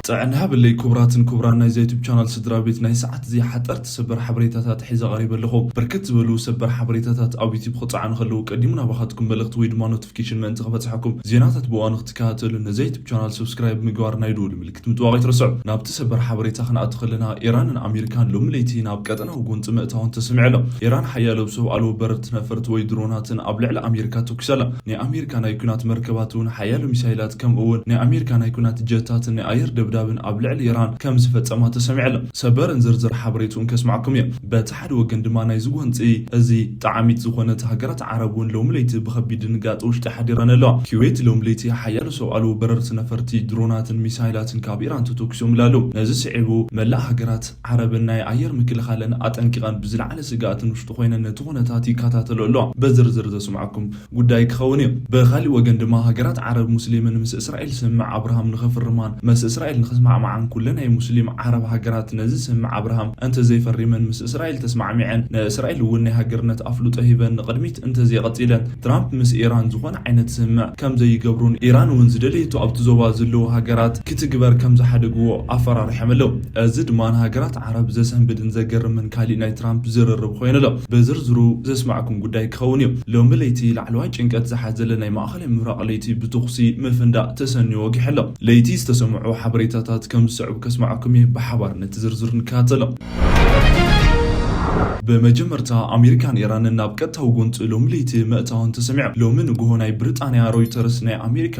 ጥዕና ሃበለይ ክቡራትን ክቡራን ናይዚ ዩቱብ ቻናል ስድራ ቤት፣ ናይ ሰዓት እዚ ሓጠርቲ ሰበር ሓበሬታታት ሒዘ ቀሪበ ኣለኹ። ብርክት ዝበሉ ሰበር ሓበሬታታት ኣብ ዩቱብ ክጸዓኑ ከለዉ ቀዲሙ ናባኻትኩም መልእኽቲ ወይ ድማ ኖቲፊኬሽን ምእንቲ ክበጽሐኩም፣ ዜናታት ብእዋኑ ክትከታተሉ ነዚ ዩቱብ ቻናል ሰብስክራይብ ምግባር ናይ ደወል ምልክት ምጥዋቕ ኣይትረስዑ። ናብቲ ሰበር ሓበሬታ ክንኣቱ ከለና፣ ኢራንን ኣሜሪካን ሎሚ ለይቲ ናብ ቀጠናዊ ጎንጺ ምእታወን ተሰሚዑ ኣሎ። ኢራን ሓያሎ ብሰብ ኣልቦ በረርቲ ነፈርቲ ወይ ድሮናትን ኣብ ልዕሊ ኣሜሪካ ተኩሳ ኣላ። ናይ ኣሜሪካ ናይ ኲናት መርከባት እውን ሓያሎ ሚሳይላት ከምኡ እውን ናይ ኣሜሪካ ናይ ኲናት ጀታትን ናይ ኣየር ደብዳብን ኣብ ልዕሊ ኢራን ከም ዝፈጸማ ተሰሚዑ ኣሎ። ሰበርን ዝርዝር ሓበሬትኡን ከስማዕኩም እየ። በቲ ሓደ ወገን ድማ ናይዚ ጎንጺ እዚ ጠዓሚት ዝኾነት ሃገራት ዓረብ እውን ሎሚ ለይቲ ብኸቢድ ድንጋጸ ውሽጢ ሓዲረን ኣለዋ። ኩዌት ሎሚ ለይቲ ሓያሎ ሰብ ኣልቦ በረርቲ ነፈርቲ ድሮናትን ሚሳይላትን ካብ ኢራን ተተኩሶም ኣለዉ። ነዚ ስዒቡ መላእ ሃገራት ዓረብን ናይ ኣየር ምክልኻለን ኣጠንቂቐን ብዝለዓለ ስግኣትን ውሽጢ ኮይነን ነቲ ኩነታት ይከታተሎ ኣለዋ። በዝርዝር ዘስምዓኩም ጉዳይ ክኸውን እዩ። ብኻሊእ ወገን ድማ ሃገራት ዓረብ ሙስሊምን ምስ እስራኤል ስምምዕ ኣብርሃም ንኸፍርማን ምስ እስራኤል ንኸስማዕማዓን ኩለን ናይ ሙስሊም ዓረብ ሃገራት ነዚ ስምምዕ ኣብርሃም እንተዘይፈሪመን ምስ እስራኤል ተስማዕሚዐን ንእስራኤል እውን ናይ ሃገርነት ኣፍልጦ ሂበን ንቕድሚት እንተዘይቐጺለን ትራምፕ ምስ ኢራን ዝኾነ ዓይነት ስምምዕ ከም ዘይገብሩን ኢራን እውን ዝደለየቶ ኣብቲ ዞባ ዘለዉ ሃገራት ክትግበር ከም ዝሓደግዎ ኣፈራሪሖም ኣለዉ። እዚ ድማ ንሃገራት ዓረብ ዘሰንብድን ዘገርምን ካሊእ ናይ ትራምፕ ዝርርብ ኮይኑ ኣሎ። ብዝርዝሩ ዘስማዕኩም ጉዳይ ክኸውን እዩ። ሎሚ ለይቲ ላዕለዋይ ጭንቀት ዝሓዘለ ናይ ማእኸላይ ምብራቕ ለይቲ ብተኹሲ ምፍንዳእ ተሰንዩ ወጊሑ ኣሎ። ለይቲ ዝተሰምዑ ሓበሬታታት ከም ዝስዕቡ ከስማዕኩም እየ። ብሓባር ነቲ ዝርዝር ንከታተሎ። ብመጀመርታ ኣሜሪካን ኢራንን ናብ ቀጥታዊ ጎንፂ ሎሚ ለይቲ ምእታውን ተሰሚዑ። ሎሚ ንግሆ ናይ ብሪጣንያ ሮይተርስ፣ ናይ ኣሜሪካ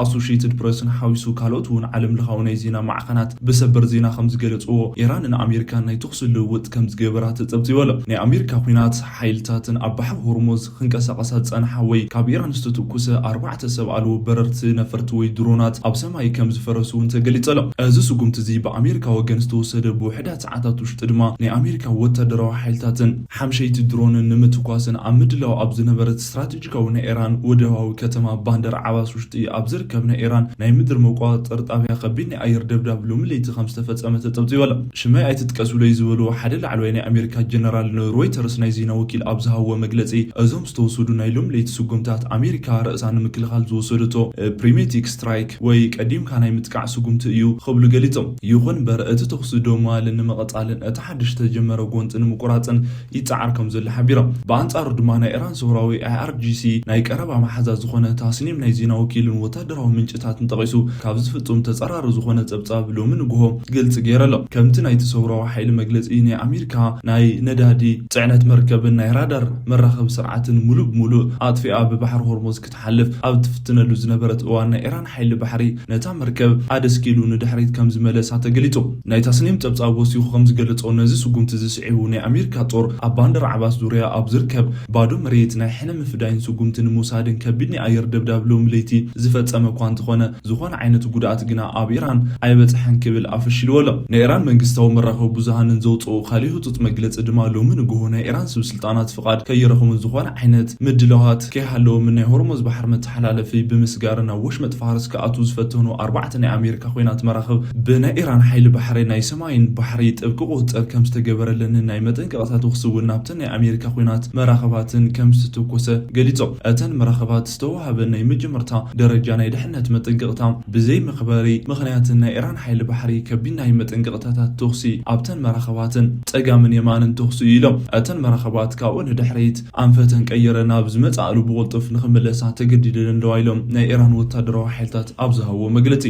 ኣሶሺየትድ ፕረስን ሓዊሱ ካልኦት እውን ዓለም ለኻዊ ናይ ዜና ማዕኸናት ብሰበር ዜና ከም ዝገለፅዎ፣ ኢራንን ኣሜሪካን ናይ ተኹሲ ልውውጥ ከም ዝገበራ ተፀብፂቡ ኣሎ። ናይ ኣሜሪካ ኲናት ሓይልታትን ኣብ ባሕሪ ሆርሙዝ ክንቀሳቐሳ ዝፀንሓ ወይ ካብ ኢራን ዝተተኩሰ ኣርባዕተ ሰብ ኣልቦ በረርቲ ነፈርቲ ወይ ድሮናት ኣብ ሰማይ ከም ዝፈረሱ እውን ተገሊፁ ኣሎ። እዚ ስጉምቲ እዚ ብኣሜሪካ ወገን ዝተወሰደ ብውሕዳት ሰዓታት ውሽጢ ድማ ናይ ኣሜሪካ ወታደራዊ ሓይልታትን ሓምሸይቲ ድሮንን ንምትኳስን ኣብ ምድላው ኣብ ዝነበረት ስትራቴጂካዊ ናይ ኢራን ወደባዊ ከተማ ባንደር ዓባስ ውሽጢ ኣብ ዝርከብ ናይ ኢራን ናይ ምድሪ መቆጻጸሪ ጣብያ ከቢድ ናይ ኣየር ደብዳብ ሎሚ ለይቲ ከም ዝተፈጸመ ተጸብጺቡ ኣሎ። ሽመይ ኣይትጥቀሱለይ ዝበሉ ሓደ ላዕለዋይ ናይ ኣሜሪካ ጀነራል ንሮይተርስ ናይ ዜና ወኪል ኣብ ዝሃብዎ መግለጺ፣ እዞም ዝተወሰዱ ናይ ሎም ለይቲ ስጉምታት ኣሜሪካ ርእሳ ንምክልኻል ዝወሰደቶ፣ እ፣ ፕሪሜቲክ ስትራይክ ወይ ቀዲምካ ናይ ምጥቃዕ ስጉምቲ እዩ ክብሉ ገሊጾም። ይኹን እምበር እቲ ተኹሲ ደው ምባልን ንምቕጻልን እቲ ሓድሽ ዝተጀመረ ጎንጺ ንምቁራጽን ይጸዓር ከም ዘሎ ሓቢሮም። ብኣንጻሩ ድማ ናይ ኢራን ሰውራዊ ኣይ ኣር ጂ ሲ ናይ ቀረባ መሓዛ ዝኾነ ታስኒም ናይ ዜና ወኪልን ወታደራዊ ምንጭታትን ጠቒሱ ካብ ዝፍጹም ተጸራሪ ዝኾነ ጸብጻብ ሎሚ ንግሆ ግልጺ ገይሩ ኣሎ። ከምቲ ናይቲ ሰውራዊ ሓይሊ መግለጺ ናይ ኣሜሪካ ናይ ነዳዲ ጽዕነት መርከብን ናይ ራዳር መራኸቢ ስርዓትን ሙሉእ ብሙሉእ ኣጥፊኣ ብባሕሪ ሆርሙዝ ክትሓልፍ ኣብ ትፍትነሉ ዝነበረት እዋን ናይ ኢራን ሓይሊ ባሕሪ ነታ መርከብ ኣደስኪሉ ንድሕሪት ከም ዝመለሳ ተገሊጹ። ናይ ታስኒም ጸብጻብ ወሲኹ ከም ዝገለጾ ነዚ ስጉምቲ ዝስዒቡ ናይ ኣሜሪካ ጦር ኣብ ባንደር ዓባስ ዙርያ ኣብ ዝርከብ ባዶ መሬት ናይ ሕነ ምፍዳይን ስጉምቲ ንምውሳድን ከቢድ ናይ ኣየር ደብዳብ ሎሚ ለይቲ ዝፈጸመ እኳ እንተኾነ ዝኾነ ዓይነት ጉድኣት ግና ኣብ ኢራን ኣይበጽሐን ክብል ኣፈሺልዎ ኣሎ። ናይ ኢራን መንግስታዊ መራኸቢ ብዙሃንን ዘውጽኦ ካሊእ ህጹጽ መግለጺ ድማ ሎሚ ንግሆ ናይ ኢራን ስብ ስልጣናት ፍቓድ ከይረኽቡን ዝኾነ ዓይነት ምድላዋት ከይሃለዎምን ናይ ሆርሙዝ ባሕሪ መተሓላለፊ ብምስጋርን ናብ ወሽመጥ ፋርስ ክኣትዉ ዝፈተኑ ኣርባዕተ ናይ ኣሜሪካ ኮይናት መራኽብ ብናይ ኢራን ሓይሊ ባሕሪ ናይ ሰማይን ባሕሪ ጥብቂ ቁጽጽር ከም ዝተገበረለንን ናይ መጠንቀቕታ ተኹሲ እውን ናብተን ናይ ኣሜሪካ ኮይናት መራኽባትን ከም ዝተተኮሰ ገሊጾም። እተን መራኽባት ዝተዋሃበ ናይ መጀመርታ ደረጃ ናይ ድሕነት መጠንቀቕታ ብዘይ መኽበሪ ምኽንያትን ናይ ኢራን ሓይሊ ባሕሪ ከቢድ ናይ መጠንቀቕታታት ተኹሲ ኣብተን መራኽባትን ጸጋምን የማንን ተኹሲ እዩ ኢሎም። እተን መራኽባት ካብኡ ንድሕሪት ኣንፈተን ቀይረ ናብ ዝመጻእሉ ብቕልጡፍ ንኽምለሳ ተገዲደን ኣለዋ ኢሎም ናይ ኢራን ወታደራዊ ሓይልታት ኣብ ዝሃብዎ መግለጺ።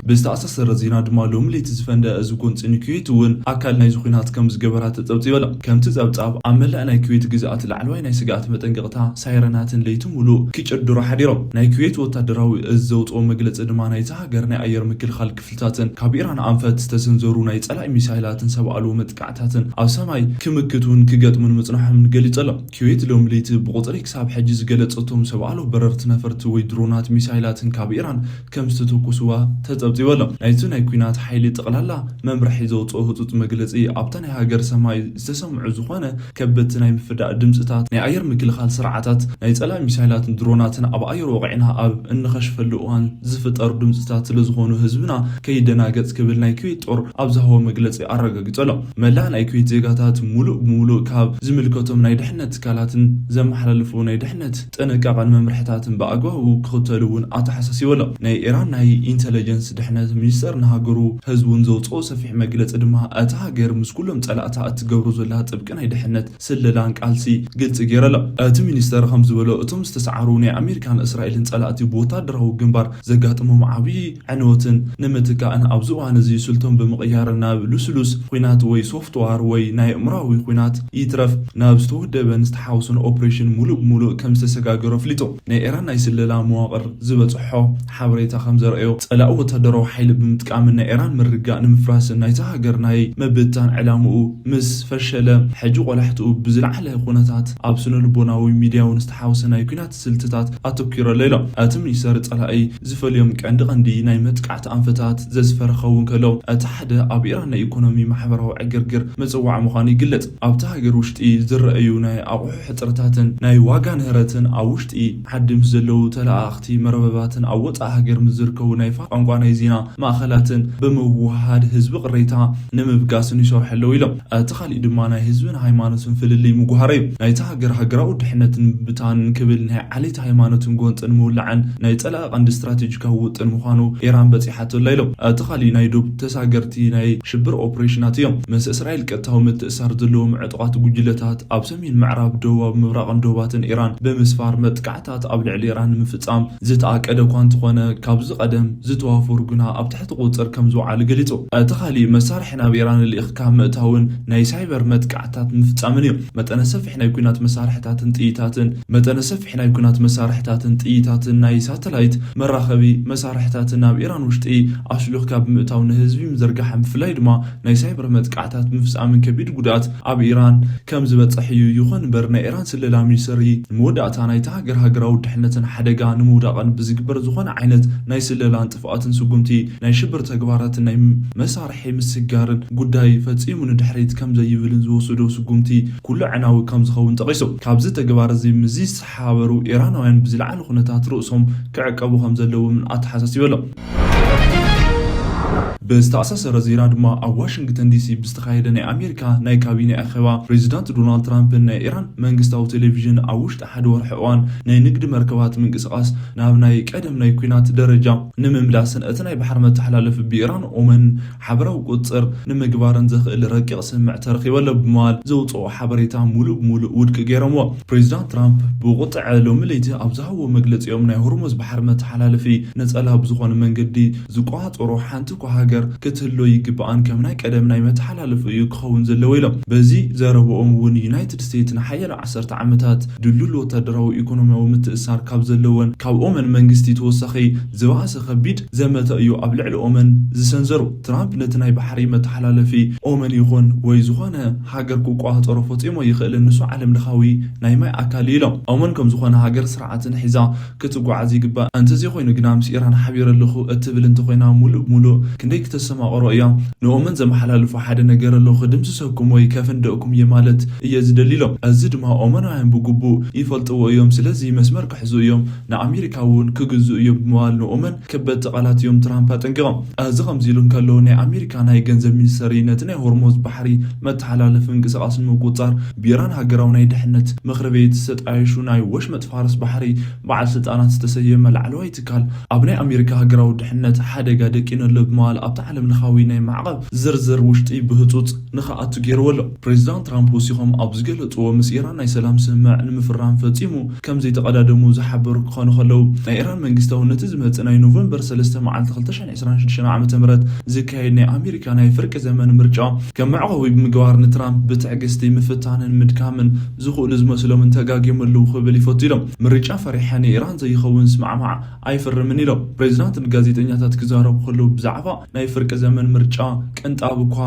ብዝተኣሳሰረ ዜና ድማ ሎሚ ለይቲ ዝፈንደ እዚ ጎንፂ ንኩዌት እውን ኣካል ናይዚ ኲናት ከም ዝገበራ ተጸብጺቡ ኣሎ። ከምቲ ጸብጻብ ኣብ መላእ ናይ ኩዌት ግዝኣት ላዕለዋይ ናይ ስግኣት መጠንቀቕታ ሳይረናትን ለይቲ ሙሉእ ክጭድሩ ሓዲሮም። ናይ ኩዌት ወታደራዊ እዝ ዘውፅኦ መግለፂ ድማ ናይዛ ሃገር ናይ ኣየር ምክልኻል ክፍልታትን ካብ ኢራን ኣንፈት ዝተሰንዘሩ ናይ ጸላኢ ሚሳይላትን ሰብ ኣልቦ መጥቃዕታትን ኣብ ሰማይ ክምክቱን ክገጥሙን ምጽናሖምን ገሊጹ ኣሎ። ኩዌት ሎሚ ለይቲ ብቁጽሪ ክሳብ ሕጂ ዝገለጸቶም ሰብ ኣልቦ በረርቲ ነፈርቲ ወይ ድሮናት ሚሳይላትን ካብ ኢራን ከም ዝተተኩስዋ ተጸብጺቡ ኣሎ። ናይቲ ናይ ኲናት ሓይሊ ጠቕላላ መምርሒ ዘውጽኦ ህጹጽ መግለጺ ኣብታ ናይ ሃገር ሰማይ ዝተሰምዑ ዝኾነ ከበድቲ ናይ ምፍዳእ ድምጽታት ናይ ኣየር ምክልኻል ስርዓታት ናይ ጸላኢ ሚሳይላትን ድሮናትን ኣብ ኣየር ወቒዕና ኣብ እንኸሽፈሉ እዋን ዝፍጠሩ ድምጽታት ስለ ዝኾኑ ህዝብና ከይደናገጽ ክብል ናይ ኩዌት ጦር ኣብ ዝሃቦ መግለጺ ኣረጋጊጹ ኣሎ። መላእ ናይ ኩዌት ዜጋታት ሙሉእ ብሙሉእ ካብ ዝምልከቶም ናይ ድሕነት ትካላትን ዘመሓላልፉ ናይ ድሕነት ጥንቃቐን መምርሕታትን ብኣግባቡ ክኽተሉ እውን ኣተሓሳሲቡ ኣሎ። ናይ ኢራን ናይ ኢንተለጀንስ ምስ ድሕነት ሚኒስተር ንሃገሩ ህዝቡን ዘውፅኦ ሰፊሕ መግለፂ ድማ፣ እታ ሃገር ምስ ኩሎም ፀላእታ እትገብሮ ዘላ ጥብቂ ናይ ድሕነት ስለላን ቃልሲ ግልፂ ገይሩ ኣሎ። እቲ ሚኒስተር ከም ዝበሎ፣ እቶም ዝተሰዓሩ ናይ ኣሜሪካን እስራኤልን ፀላእቲ ብወታደራዊ ግንባር ዘጋጥሞም ዓብዪ ዕንወትን ንምትካእን ኣብዚ እዋን እዚ ስልቶም ብምቕያር ናብ ልስሉስ ኲናት ወይ ሶፍትዋር ወይ ናይ ኣእምራዊ ኲናት ይትረፍ ናብ ዝተወደበን ዝተሓወሰን ኦፕሬሽን ሙሉእ ብሙሉእ ከም ዝተሰጋገሩ ኣፍሊጡ። ናይ ኢራን ናይ ስለላ መዋቕር ዝበፅሖ ሓበሬታ ከም ዘርእዮ፣ ጸላኢ ወታደራዊ ሓይሊ ብምጥቃምን ናይ ኢራን ምርግጋእ ንምፍራስን ናይታ ሃገር ናይ ምብታን ዕላምኡ ምስ ፈሸለ፣ ሕጂ ቆላሕትኡ ብዝለዓለ ኩነታት ኣብ ስነ ልቦናዊ ሚድያውን ዝተሓወሰ ናይ ኲናት ስልትታት ኣተኲሩ ኣሎ ኢሎም። እቲ ሚኒስተር ጸላኢ ዝፈልዮም ቀንዲ ቀንዲ ናይ መጥቃዕቲ ኣንፈታት ዘስፈረ ክኸውን ከሎ፣ እቲ ሓደ ኣብ ኢራን ናይ ኢኮኖሚ ማሕበራዊ ዕግርግር ምጽዋዕ ምዃኑ ይግለጽ። ኣብቲ ሃገር ውሽጢ ዝረኣዩ ናይ ኣቑሑ ሕጽረታትን ናይ ዋጋ ንህረትን፣ ኣብ ውሽጢ ዓዲ ምስ ዘለዉ ተለኣኣኽቲ መርበባትን ኣብ ወጻኢ ሃገር ምስ ዝርከቡ ናይ ፋ-፣ ቋንቋ ናይ ዜና ማእኸላትን ብምውህሃድ ህዝቢ ቅሬታ ንምብጋስን ይሰርሑ ኣለዉ ኢሎም። እቲ ካሊእ ድማ ናይ ህዝብን ሃይማኖትን ፍልልይ ምጉሃር እዩ። ናይታ ሃገር ሃገራዊ ድሕነት ንምብታን ክብል ናይ ዓሌት ሃይማኖትን ጎንፅን ምውላዕን ናይ ጸላኢ ቀንዲ ስትራቴጂካዊ ውጥን ምዃኑ ኢራን በጺሓቶ ኣላ ኢሎም። እቲ ካሊእ ናይ ዶብ ተሳገርቲ ናይ ሽብር ኦፕሬሽናት እዮም። ምስ እስራኤል ቀጥታዊ ምትእሳር ዘለዎም ዕጡቓት ጉጅለታት ኣብ ሰሜን ምዕራብ፣ ደቡባዊ ምብራቕን ዶባትን ኢራን ብምስፋር መጥቃዕታት ኣብ ልዕሊ ኢራን ንምፍጻም ዝተኣቀደ እኳ እንተኾነ፣ ካብዚ ቀደም ዝተዋፈሩ ግና ኣብ ትሕቲ ቁጽጽር ከም ዝወዓሉ ገሊጹ። እቲ ካሊእ መሳርሒ ናብ ኢራን ልኢኽካ ምእታውን ናይ ሳይበር መጥቃዕታት ምፍጻምን እዩ። መጠነ ሰፊሕ ናይ ኲናት መሳርሕታትን ጥይታትን፣ መጠነ ሰፊሕ ናይ ኲናት መሳርሕታትን ጥይታትን፣ ናይ ሳተላይት መራኸቢ መሳርሕታትን ናብ ኢራን ውሽጢ ኣሽሉኽካ ብምእታው ንህዝቢ ምዝርጋሕን ብፍላይ ድማ ናይ ሳይበር መጥቃዕታት ምፍጻምን ከቢድ ጉድኣት ኣብ ኢራን ከም ዝበጽሕ እዩ። ይኹን እምበር ናይ ኢራን ስለላ ሚኒስተሪ ንመወዳእታ ናይታ ሃገር ሃገራዊ ድሕነትን ሓደጋ ንምውዳቕን ብዝግበር ዝኾነ ዓይነት ናይ ስለላን ጥፍኣትን ስጉምቲ ናይ ሽብር ተግባራትን ናይ መሳርሒ ምስጋርን ጉዳይ ፈጺሙ ንድሕሪት ከም ዘይብልን ዝወሰዶ ስጉምቲ ኩሉ ዕናዊ ከም ዝኸውን ጠቒሱ፣ ካብዚ ተግባር እዚ ምስ ዝተሓባበሩ ኢራናውያን ብዝለዓለ ኩነታት ርእሶም ክዕቀቡ ከም ዘለዎም ኣተሓሳሲቡ ኣሎ። ብዝተኣሳሰረ ዜና ድማ ኣብ ዋሽንግተን ዲሲ ብዝተኻየደ ናይ ኣሜሪካ ናይ ካቢነ ኣኼባ ፕሬዚዳንት ዶናልድ ትራምፕን ናይ ኢራን መንግስታዊ ቴሌቪዥን ኣብ ውሽጢ ሓደ ወርሒ እዋን ናይ ንግዲ መርከባት ምንቅስቓስ ናብ ናይ ቀደም ናይ ኲናት ደረጃ ንምምላስን እቲ ናይ ባሕሪ መተሓላለፊ ብኢራን ኦመን ሓበራዊ ቁጽጽር ንምግባርን ዘኽእል ረቂቕ ስምምዕ ተረኺቡ ኣሎ ብምባል ዘውፅኦ ሓበሬታ ሙሉእ ብሙሉእ ውድቂ ገይሮምዎ። ፕሬዚዳንት ትራምፕ ብቁጥዐ ሎሚ ለይቲ ኣብ ዝሃብዎ መግለፂኦም ናይ ሆርሙዝ ባሕሪ መተሓላለፊ ነፀላ ብዝኾነ መንገዲ ዝቆፃፀሮ ሓንቲ እኳ ሃገር ክትህሎ ይግባኣን ከም ናይ ቀደም ናይ መተሓላለፊ እዩ ክኸውን ዘለዎ ኢሎም። በዚ ዘረብኦም እውን ዩናይትድ ስቴትስ ንሓያሎ ዓሰርተ ዓመታት ድልዱል ወታደራዊ ኢኮኖሚያዊ ምትእስሳር ካብ ዘለወን ካብ ኦመን መንግስቲ ተወሳኺ ዝበኣሰ ከቢድ ዘመተ እዩ ኣብ ልዕሊ ኦመን ዝሰንዘሩ። ትራምፕ ነቲ ናይ ባሕሪ መተሓላለፊ ኦመን ይኹን ወይ ዝኾነ ሃገር ክቆፃፀሮ ፈፂሙ ይኽእልን ንሱ ዓለም ለኻዊ ናይ ማይ ኣካል እዩ ኢሎም። ኦመን ከም ዝኾነ ሃገር ስርዓትን ሒዛ ክትጓዓዝ ይግባእ። እንተዘይኮይኑ ግና ምስ ኢራን ሓቢረ ኣለኹ እትብል እንተኾይና ሙሉእ ሙሉእ ክንደይ ክተስተማቕሮ እያ። ንኦመን ዘመሓላልፎ ሓደ ነገር ኣሎ፣ ክድምስሰኩም ወይ ከፍንደእኩም እየ ማለት እየ ዝደሊ ኢሎም። እዚ ድማ ኦመናውያን ብግቡእ ይፈልጥዎ እዮም። ስለዚ መስመር ክሕዙ እዮም፣ ንኣሜሪካ እውን ክግዝኡ እዮም ብምባል ንኦመን ከበድቲ ቃላት እዮም ትራምፕ ኣጠንቂቖም። እዚ ከምዚ ኢሉ እንከሎ ናይ ኣሜሪካ ናይ ገንዘብ ሚኒስተሪ ነቲ ናይ ሆርሙዝ ባሕሪ መተሓላለፊ ምንቅስቓስ ንምቁፅፃር ብኢራን ሃገራዊ ናይ ድሕነት ምኽሪ ቤት ዝተጣየሹ ናይ ወሽመጥ ፋርስ ባሕሪ በዓል ስልጣናት ዝተሰየመ ላዕለዋይ ትካል ኣብ ናይ ኣሜሪካ ሃገራዊ ድሕነት ሓደጋ ደቂኑ ኣሎ ብምባል ኣብቲ ዓለም ለኻዊ ናይ ማዕቐብ ዝርዝር ውሽጢ ብህፁፅ ንኽኣቱ ገይርዎ ኣሎ። ፕሬዚዳንት ትራምፕ ወሲኾም ኣብ ዝገለፅዎ ምስ ኢራን ናይ ሰላም ስምምዕ ንምፍራም ፈፂሙ ከም ዘይተቐዳደሙ ዝሓበሩ ክኾኑ ከለዉ ናይ ኢራን መንግስታዊ ነቲ ዝመፅእ ናይ ኖቨምበር ሰለስተ መዓልቲ ክልተ ሽሕን ዕስራን ሽዱሽተን ዓመተ ምህረት ዝካየድ ናይ ኣሜሪካ ናይ ፍርቂ ዘመን ምርጫ ከም መዕቆቢ ብምግባር ንትራምፕ ብትዕግስቲ ምፍታንን ምድካምን ዝኽእሉ ዝመስሎምን ተጋግዮም ኣለዉ ክብል ይፈቱ ኢሎም። ምርጫ ፈሪሐ ንኢራን ዘይኸውን ምስምዕማዕ ኣይፍርምን ኢሎም። ፕሬዚዳንት ንጋዜጠኛታት ክዛረቡ ከለዉ ብዛዕባ ናይ ፍርቂ ዘመን ምርጫ ቅንጣብ እኳ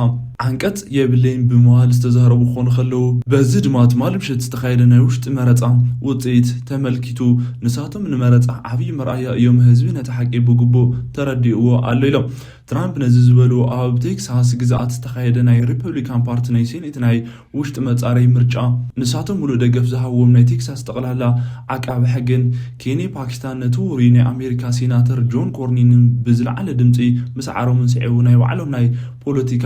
ዓንቀፅ የብለይን ብምባል ዝተዛረቡ ክኾኑ ከለዉ፣ በዚ ድማ ትማሊ ምሸት ዝተኻየደ ናይ ውሽጢ መረፃ ውፅኢት ተመልኪቱ ንሳቶም ንመረፃ ዓብዪ መርኣያ እዮም፣ ህዝቢ ነቲ ሓቂ ብግቡእ ተረዲእዎ ኣሎ ኢሎም። ትራምፕ ነዚ ዝበሉ ኣብ ቴክሳስ ግዝኣት ዝተኻየደ ናይ ሪፐብሊካን ፓርቲ ናይ ሴኔት ናይ ውሽጢ መጻረይ ምርጫ ንሳቶም ሙሉእ ደገፍ ዝሃብዎም ናይ ቴክሳስ ጠቕላላ ዓቃቢ ሕግን ኬኒ ፓክስታን ነቲ ውሩይ ናይ ኣሜሪካ ሴናተር ጆን ኮርኒንን ብዝለዓለ ድምጺ ምስ ዓሮምን ስዒቡ ናይ ባዕሎም ናይ ፖለቲካ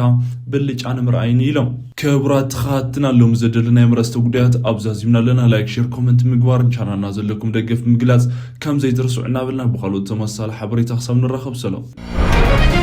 ብልጫ ንምርኣይን ኢሎም። ክቡራት ተኸታተልትና፣ ሎም ዘደለናዮም ኣርእስተ ጉዳያት ኣብዛዚምና ኣለና። ላይክ፣ ሼር፣ ኮመንት ምግባርን ቻናልና ዘለኩም ደገፍ ምግላጽ ከም ዘይትርስዑ እናበልና፣ ብኻልኦት ተመሳሳሊ ሓበሬታ ክሳብ ንራኸብ ሰላም።